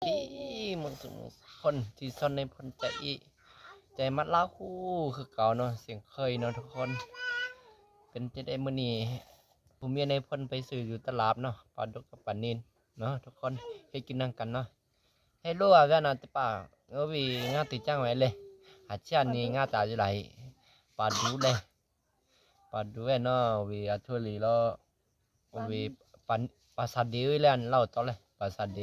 ດີໝົດສູ່ໝູ່ຄົນທີ່ຊ່ອງໃນພົນໃຈອີກ ໃຈມັດລາວຄູ່ຄືເກົ່າເນາະ ເຊັ່ນເຄີຍເນາະທຸກຄົນ. ເປັນຈັ່ງໃດມື້ນີ້ ຜົວເມຍໃນພົນໄປຊື້ຢູ່ຕະຫຼາດເນາະ ປາດຸກກັບປານິນເນາະທຸກຄົນ ເຮັດກິນນຳກັນເນາະ. ເຮັດໂລອາວຽນາຕິປາ ເອີ ວີງາຕິຈັງໄວ້ເລີຍ ຫາເຊຍນີ້ງາຕາຢູ່ໄຫຼ ປາດຸເລີຍ ປາດຸເນາະ ວີອາໂທລີລອ ເວ ປາ ປາສາເດເລີຍ ເລົ່າຕໍ່ເລີຍ ປາສາເດ.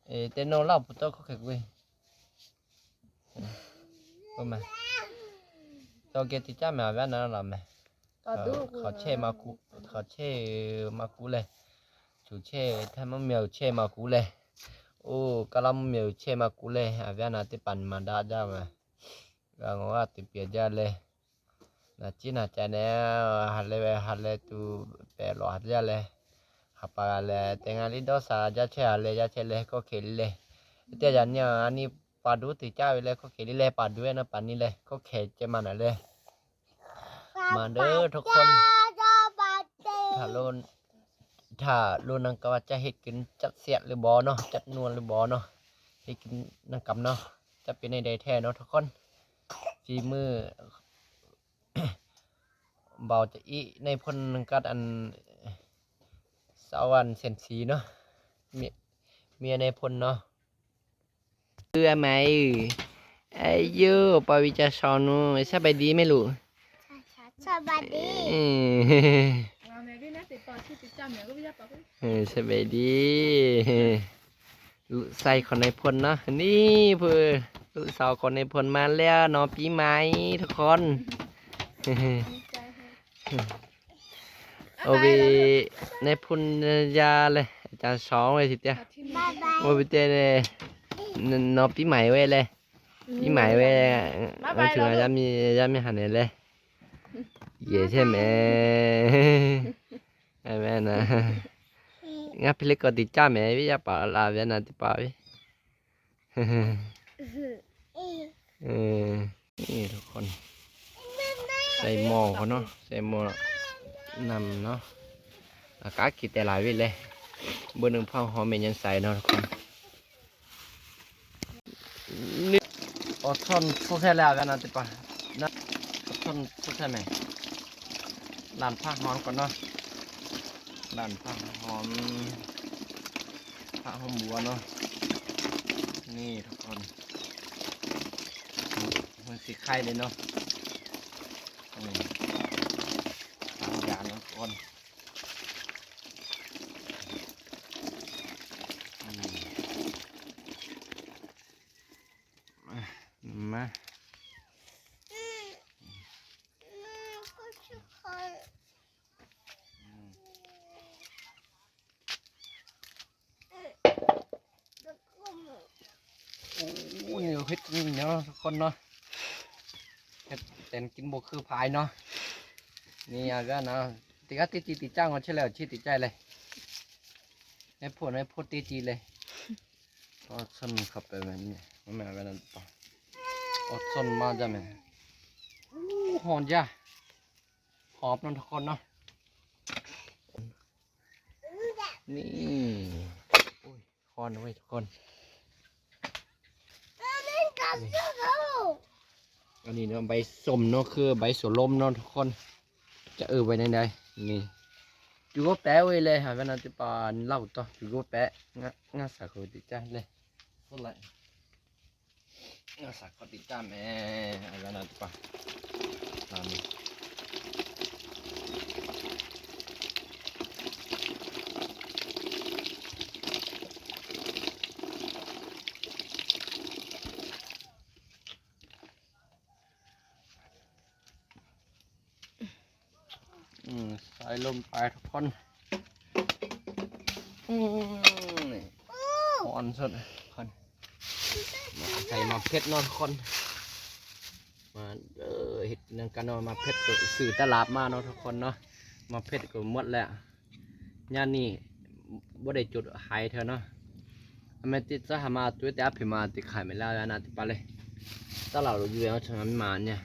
ເອ ເຕໂນເລົ່າປຸໂຕໂຄເຄກຸຍ ເອີ ມາ ໂຕເກຕິຈາແມວແວນນັ້ນລະແມ ເຂົາແຊ່ມາກຸ ເຂົາແຊ່ມາກຸເລີຍ ຈູແຊ່ ຖ້າມັນແມວແຊ່ມາກຸເລີຍ ໂອ້ ກະລຳແມວແຊ່ມາກຸເລີຍ ອາແວນນາຕິປັນມາດາຈາມາ ກະງວ່າຕິເປຍຈາເລີຍ. ນາຈິນາຈາແນວ ຮັດເລ ຮັດເລຕູແປຫຼອດຢາເລ ຮັບປາແລ ແຕ່ງານລິດດໍສາ ຢາແຊເລ ຢາແຊເລ ກໍເຄເລ ແຕ່ຢາເນຍ ອັນນີ້ປາດູຕິຈາເວເລ ກໍເຄເລ ປາດູເວນະ ປານີ້ເລ ກໍເຄຈະມານະເລ ມາເດີທຸກຄົນ ຖ້າໂລ ຖ້າໂລນຳກັນວ່າຈະເຮັດກິນຈັດແຊບຫຼືບໍ່ເນາະ ຈັດນົວຫຼືບໍ່ເນາະ ເຮັດກິນນຳກັນເນາະ ຈະເປັນແນວໃດແທ້ເນາະທຸກຄົນ ຝີມື ເບົາຈະອີໃນພົນກັບອັນ ສາວອັນແສນສີເນາະ ເມຍ ເມຍໃນພົນເນາະ ເອີ ອາໄມ ອາຍຸ ປາວິຈາຊອນນູ ສະບາຍດີແມ່ລູກ ສະບາຍດີ ເອີ ເອີ ສະບາຍດີ ລູກຊາຍຂອງນາຍພົນເນາະ ນີ້ເພິ່ນ ລູກສາວຂອງນາຍພົນມາແລ້ວເນາະ ປີໃໝ່ທຸກຄົນ ໂອເວ ນາຍພົນຍາເລີຍ ອາຈານສອງເລີຍຊິເຕຍ ໂອເວເຕເນາະ ປີໃໝ່ເວີຍເລີຍ ປີໃໝ່ເວີຍ ມາເຖິງຍາມມີ ຍາມມີຫັ້ນເລີຍ ເຢ ໃຊ່ໄໝ ແມ່ນນະ ງາພິເລກກໍຕິຈາແມ ວິຍາປາລາວຽນາຕິປາວິ ເອີ ນີ້ທຸກຄົນ ໃສ່ໝໍ້ກ່ອນເນາະ ໃສ່ໝໍ້ນຳເນາະ ອາກາດກິນແຕ່ຫຼາຍເວດເລີຍ ເບິ່ງໜຶ່ງພາວຫອມແມ່ນຍັງໃສເນາະທຸກຄົນ ນີ້ ອອດຊ່ອນໂຊແຊແລ້ວກັນນະຕິປາ ນະ ອອດຊ່ອນໂຊແຊແມ່ ລ້າງຜັກຫອມກ່ອນເນາະ ລ້າງຜັກຫອມ ຜັກຫອມບົວເນາະ ນີ້ທຸກຄົນ ມັນຊິໄຄເດ້ເນາະ ນີ້ ທາງຢາເນາະທຸກຄົນ ມາ ມາ ໂອ້ ນີ້ເຮັດກິນເນາະທຸກຄົນເນາະ ເຮັດແຕ່ງກິນບໍ່ຄືພາຍເນາະ ນີ້ອາການເນາະ ຕິກາຕິຈີຕິຈ້າງວ່າເຊັ່ນແລ້ວ ຊິຕິໃຈເລີຍ ໃຫ້ຜົນໃຫ້ໂພດຕິຈີເລີຍ ອອດຊ່ອນເຂົ້າໄປແບບນີ້ ແມ່ນແບບນັ້ນປະ ອອດຊ່ອນມາຈ້າແມ່ ໂອ້ ຮ້ອນຈ້າ ຫອມເນາະທຸກຄົນເນາະ ນີ້ ໂອ້ຍ ຮ້ອນເວີຍທຸກຄົນ ອັນນີ້ເນາະ ໃບສົ້ມເນາະ ຄືໃບໂສລົມເນາະທຸກຄົນ ຈະເອີ້ນວ່າແນວໃດ ນີ້ ຈູໂກແປເວີຍເລີຍ ຫາເວນາຕິປານເລົ່າຕໍ່ ຈູໂກແປ ງາ ງາສາໂຄຕິຈາເລີຍ ສະໄລ ງາສາໂຄຕິຈາແມ່ ອາການນາຕິປາ ລານີ້ ອືມ ໃສ່ລົງໄປທຸກຄົນ ອືມ ນີ້ ອ່ອນສຸດ ມາໃສ່ໝາກເຜັດເນາະທຸກຄົນ ມາເດີ ເຮັດກິນນຳກັນເນາະ ໝາກເຜັດກໍຊື້ຕະຫຼາດມາເນາະທຸກຄົນເນາະ ໝາກເຜັດກໍໝົດແລ້ວ ຍາມນີ້ບໍ່ໄດ້ຈຸດຂາຍເທື່ອເນາະ ອາແມຕິດສະຫາມາຕຸຍແຕ່ອາພິມາຕິຂາຍແມ່ນແລ້ວນະຕິປາເລີຍ ຕະຫຼາດຢູ່ແລ້ວຊະມາເນຍ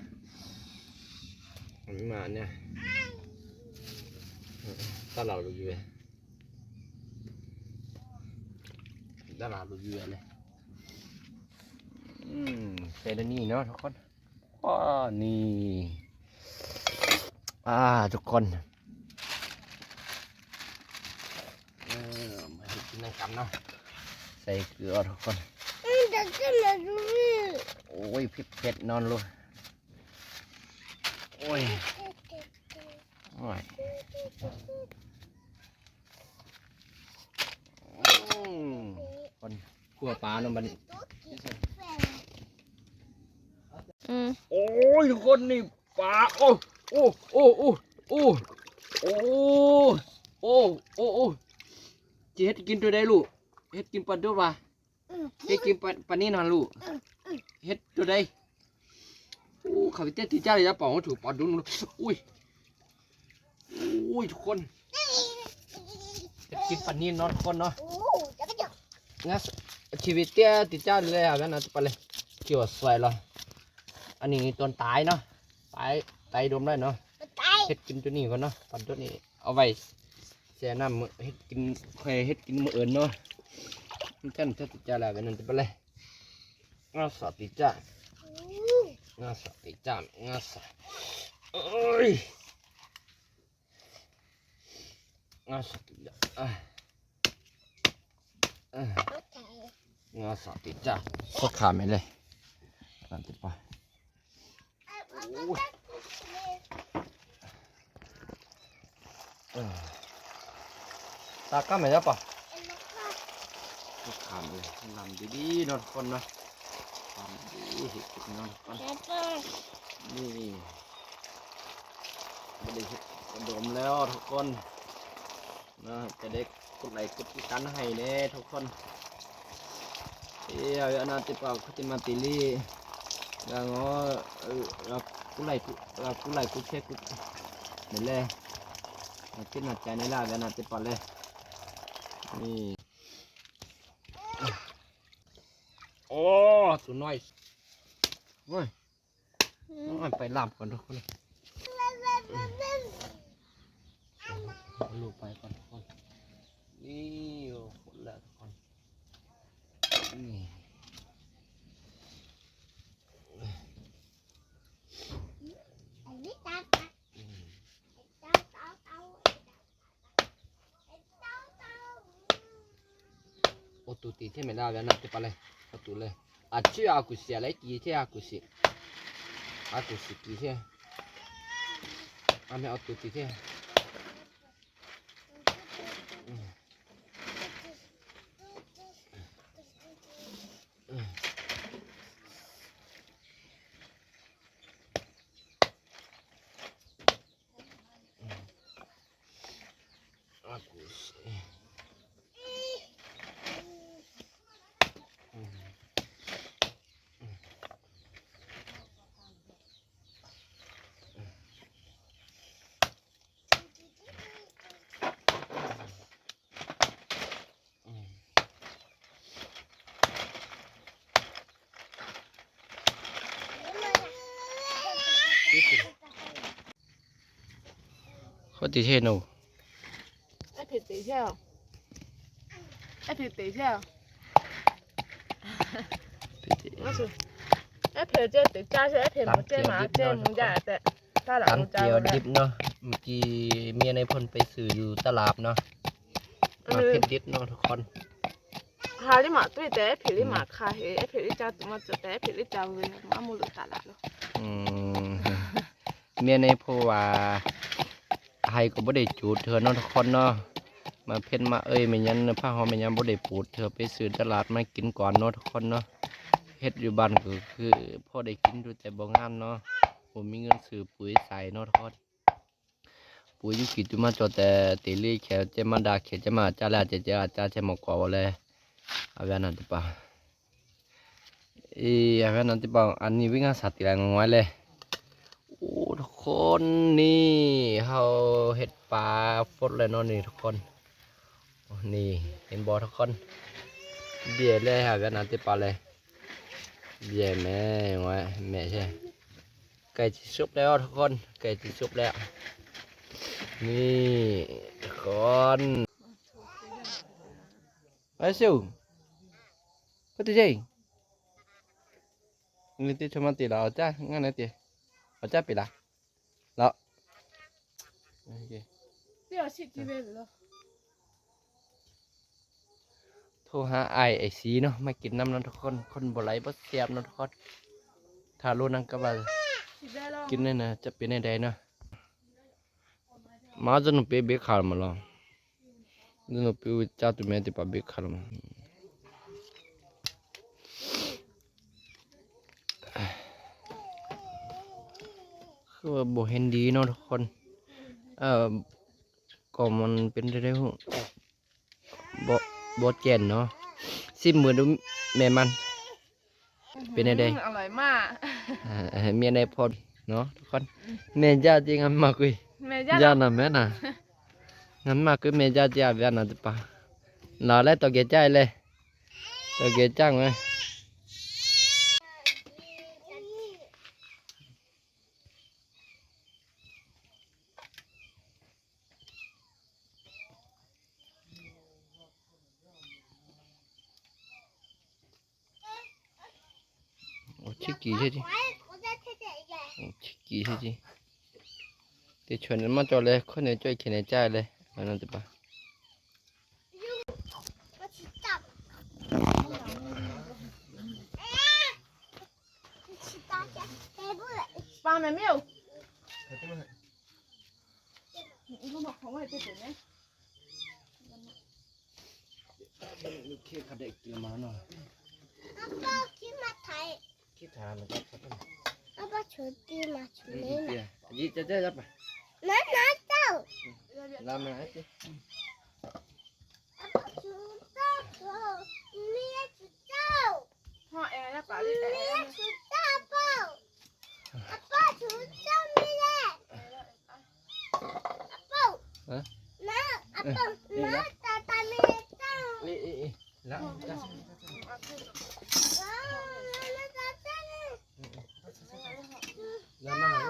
ມາເນຍ ຕະຫຼາດຢູ່ແລ້ວ ຕະຫຼາດບໍ່ຢູ່ເລີຍ. ອືມ ໃສ່ດຽວນີ້ເນາະທຸກຄົນ. ອໍ ນີ້ ອ່າ ທຸກຄົນ ເອີ ມາເຮັດກິນນຳກັນເນາະ. ໃສ່ເກືອທຸກຄົນ. ໂອ້ຍ ເຜັດໆ ນອນໂລດ. ໂອ້ຍ ໂອ້ຍ ອືມ ຄົນ ຂົ້ວປາເນາະບັດນີ້. ອືມ ໂອ້ຍ ທຸກຄົນ ນີ້ປາ ໂອ້ ໂອ້ ໂອ້ ຊິເຮັດກິນໂຕໃດລູກ? ເຮັດກິນປາດຸກຫວາ? ອືມ ເຮັດກິນປາ ປານິນຫັ້ນລູກ. ອືມ ເຮັດໂຕໃດ? ໂອ້ ຂ້າພະເຈົ້າຕິດໃຈເລີຍ ປາດຸກ. ໂອ້ຍ ໂອ້ຍ ທຸກຄົນ ເຮັດກິນປານິນເນາະທຸກຄົນເນາະ. ງາ ຊີວິດເຕັ້ຍຕິດຈານເລີຍ ອັນນັ້ນ ໄປເລີຍ ເກີດວ່າສວຍເນາະ. ອັນນີ້ຕົນຕາຍເນາະ ຕາຍ ຕາຍດົມແລ້ວເນາະ. ເຮັດກິນໂຕນີ້ກ່ອນເນາະ ປາດຸກນີ້ ເອົາໄວ້ແຊ່ນ້ຳ ເຮັດກິນ ຄ່ອຍເຮັດກິນມື້ອື່ນເນາະ. ມັນຈັ່ງຈະຕິດຈານແລ້ວ ອັນນັ້ນ ໄປເລີຍ. ງາສາຕິຈາ ງາສາຕິຈາ ງາສາ ເອີຍ ງາສາຕິຈາ ອາ ອາ ງາສາຕິຈາ ສະຂາແມ່ນເລີຍ. ນັ້ນຕິປະ ໂອ້ຍ ເອີ ຕາກ້າແມ່ນເຈົ້າປະ ຂ້າມເລີຍ ລຳດີໆ ເນາະທຸກຄົນເນາະ. ລຳດີເຮັດກິນເນາະທຸກຄົນ. ນີ້ ບໍ່ໄດ້ເຮັດກະດົມແລ້ວທຸກຄົນເນາະ. ຈະໄດ້ກົດໄລກົດຕິດຕາມໃຫ້ແດ່ທຸກຄົນ. ເອີ ອານາຕິປາ ຄຸຕິມາຕິລີ ລະງໍ ເອີ ລະກຸໄລ ລະກຸໄລ ກຸເຊ ກຸ ນີ້ແຫຼະ ມາກິນໜ້າໃຈໃນລາວ ອານາຕິປາເລີຍ. ນີ້ ໂອ້ ໂຕນ້ອຍ ໂອ້ຍ. ອືມ ໂອ້ຍ ໄປລາບກ່ອນທຸກຄົນ ເອົາລູກໄປກ່ອນທຸກຄົນ. ນີ້ ໂອ້ ຄົນແລ້ວທຸກຄົນ ນີ້ ໂອຕູຕີເທເມລາວຽນາເຕປາເລ ໂອຕູເລ ອາເຊອາກຸເຊ ອາເລກີເຊ ອາກຸເຊ ອາກຸເຊກີເຊ ອາເມ ໂອຕູຕີເທ. ໂຄດຕິເທໂນ ເອັດເພດຕິເທ ເອັດເພດຕິເທ ເອັດເພດເຈຕິຈາເຊ ເອັດເພດໝົດເຈມາເຈໝູຢາແຕະ ຕະຫຼາດ ຕຳຈຽວດິບເນາະ. ເມື່ອກີ້ເມຍໃນພົນໄປຊື້ຢູ່ຕະຫຼາດເນາະ ມາເຜັດດິບເນາະທຸກຄົນ. ຫາລິມາຕຸ້ຍແຕ່ເອເພລິມາຄາເອເພລິຈາຕຸມາຈຸແຕ່ເອເພລິຈາເວມາມູລຸຕາລາໂລ. ອືມ ເມຍໃນໂພວ່າໄຫກໍບໍ່ໄດ້ຈູດເທື່ອເນາະທຸກຄົນເນາະ. ມາເພັນມາເອີຍແມ່ນຫຍັງ ຜ້າຫອມແມ່ນຫຍັງບໍ່ໄດ້ປູດເທື່ອ ໄປຊື້ຕະຫຼາດມາກິນກ່ອນເນາະທຸກຄົນເນາະ. ເຮັດຢູ່ບ້ານກໍຄືພໍໄດ້ກິນຢູ່ແຕ່ບໍ່ງາມເນາະ ບໍ່ມີເງິນຊື້ປຸ໋ຍໃສ່ເນາະທຸກຄົນ. ປຸ໋ຍຢູ່ກີຕຸມາຈໍແຕ່ເຕລີແຂວເຈມາດາແຂວເຈມາຈາລາເຈເຈອາຈາເຈມາກອວແລ ອາແວນາຕິປາ ອີ ອາແວນາຕິປາ ອັນນີ້ວິງາສາຕິລາງວາຍເລ. ໂອ້ ທຸກຄົນ ນີ້ເຮົາເຮັດປາຟົດແລ້ວເນາະນີ້ທຸກຄົນ. ນີ້ເຫັນບໍ່ທຸກຄົນ ເບຍແລ ອາແວນາຕິປາເລ ເບຍແມ່ວາຍແມ່ແທ້. ໃກ້ຊິສຸກແລ້ວທຸກຄົນ ໃກ້ຊິສຸກແລ້ວ. ນີ້ທຸກຄົນ ໄປຊິວ Tijai. Ni ti cuma ti la, ocha, ngana ti. Ocha pila. La. Oke. Ti ໂທຫາອ້າຍໄອຊີເນາະ ມາກິນນຳເນາະທຸກຄົນ. ຄົນບໍ່ຫຼາຍບໍ່ແຊບເນາະທຸກຄົນ. ຖ້າໂລນຳກໍວ່າກິນແນ່ນະ ຈະເປັນແນວໃດເນາະ. ມາຈະໜູເປເບຄາມາລອງ ຈະໜູເປຈາຕຸແມຕິປາເບຄາມາ. ຄືວ່າບໍ່ເຫັນດີເນາະທຸກຄົນ. ເອີ ກໍມັນເປັນໄດ້ຮູ້ ບໍ່ ບໍ່ແກ່ນເນາະ. ຊິມເບິ່ງດູແມ່ມັນ ເປັນແນວໃດ? ອືມ ອະຮ່ອຍມາກ. ເອີ ເອີ ເມຍໃນພໍເນາະທຸກຄົນ. ແມ່ຢາຈິງາມມາກຸຍ ແມ່ຢາ ຢານະແມ່ນະ ງາມມາກຸຍ ແມ່ຢາຈິອາບຢານະຕິປາ. ລາວແລະ ໂຕເກຈາຍແລະ ໂຕເກຈັງເວີຍ. ໂອ້ ຊິກີເຮັດ ໂອ້ ຊິກີເຮັດ ແຕ່ຊວນມາຈອດເລີຍ ຄົນໃນຈ້ອຍແຂນໃນຈ່າຍເລີຍ ວ່ານັ້ນຕິປະ. ປາແມ່ມິວ ເຄກເຂົາໄດ້ກິນມາເນາະ ອາປາກິນມາໄທ ຄິດຫາມັນກໍ ອາປາຊົນຕີມາຊົນເລີຍນະ ຍິດຈະໄດ້ລະປະ ນະນະເຈົ້າ ລາມາຕິ ອາປາຊົນເຈົ້າ ເມຍເຈົ້າ ຮອດແອລະປະ ເມຍເຈົ້າ ອາປາຊົນເຈົ້າ ເມຍ ອາເປົາ ຮະ ນະ ອາເປົາ ເອີ ນະ ຕາຕາເມເຈົ້າ ເອີ ເອີ ເອີ ລະ ລະ ລະ ລະ ລະ ລະ ລະ ລະ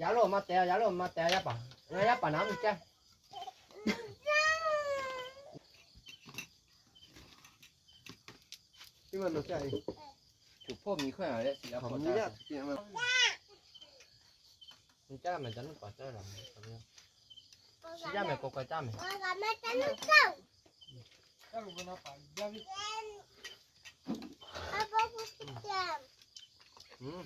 ຢາໂລມາແຕ່ ຢາໂລມາແຕ່ ຢາປາ ຢາປານ້ຳແກ ທີ່ມັນບໍ່ໃສ່ ຖືກພວກມີແຂວງເດ້ ຊິເອົາ ຂອງ ຂອງ ນີ້ແຫຼະ ທີ່ມັນ ມັນຈ້າ ມັນຈະໜຸ່ມກວ່າເຈົ້າລະ ຊິຢ້າແມ່ນກວ່າເຈົ້າແມ່ນ ອືມ ອືມ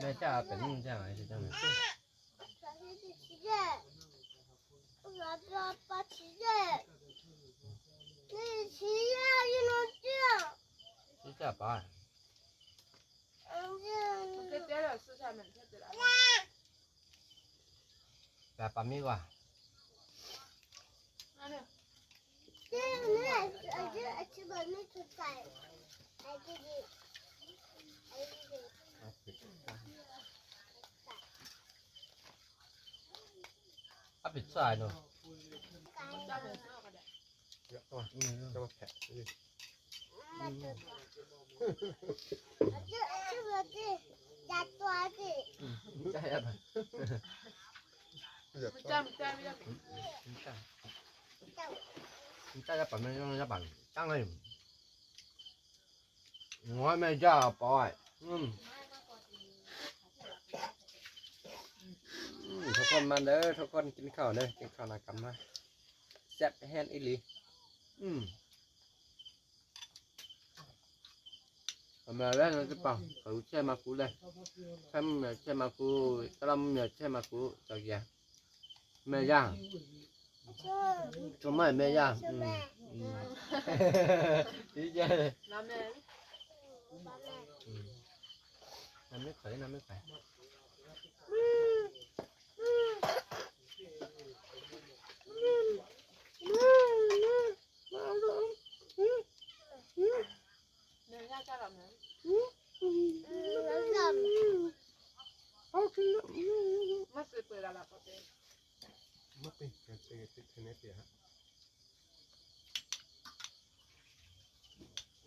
ແມ່ຈ້າເປັນຈັ່ງໃດ ຈັ່ງໃດ ຊິຈ້າປາ ແປປາມີກວ່າ ອາປິດສາຍເນາະ ໃຊ່ ໃຊ່ ໃຊ່. ໃຈລະປານແມ່ນລະບາດ ຈັ່ງເລີຍ. ໂອ້ຍ ແມ່ຍ່າປອຍ ອືມ ອືມ ທຸກຄົນມາເດີ ທຸກຄົນກິນເຂົ້າເດີ ກິນເຂົ້ານຳກັນມາ ແຊບແຮງອີ່ຫຼີ ອືມ. ແມ່ແລ້ວຈະປາ ເຂົາແຊ່ມາກູເລີຍ ແຊ່ມາກູ ຕະລຳແມ່ແຊ່ມາກູ ຈັກຢາ ແມ່ຍ່າ ຊົມໃຫ້ແມ່ຍ່າ ອືມ ອືມ ດີໃຈ ລາແມ່ ອືມ ນ້ຳໄມ່ໄຂ ນ້ຳໄມ່ໄຂ. ແມ່ຍ່າຈະລຳແມ່ ມາຊື້ເປີດລະລະ ມາເປີດ ເປີດ ເປີດໃຫ້ແມ່ເປີດ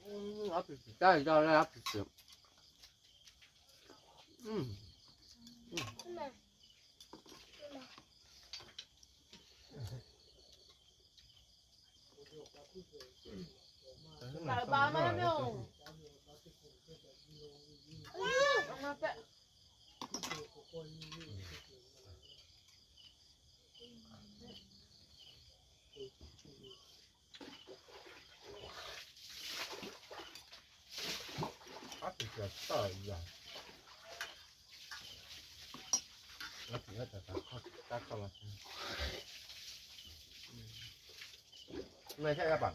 ອືມ ເອົາໄປກິນໄດ້ ເຈົ້າໄດ້ຮັບເສຍ ອືມ ອືມ. ແມ່ໃຊ້ກະປາ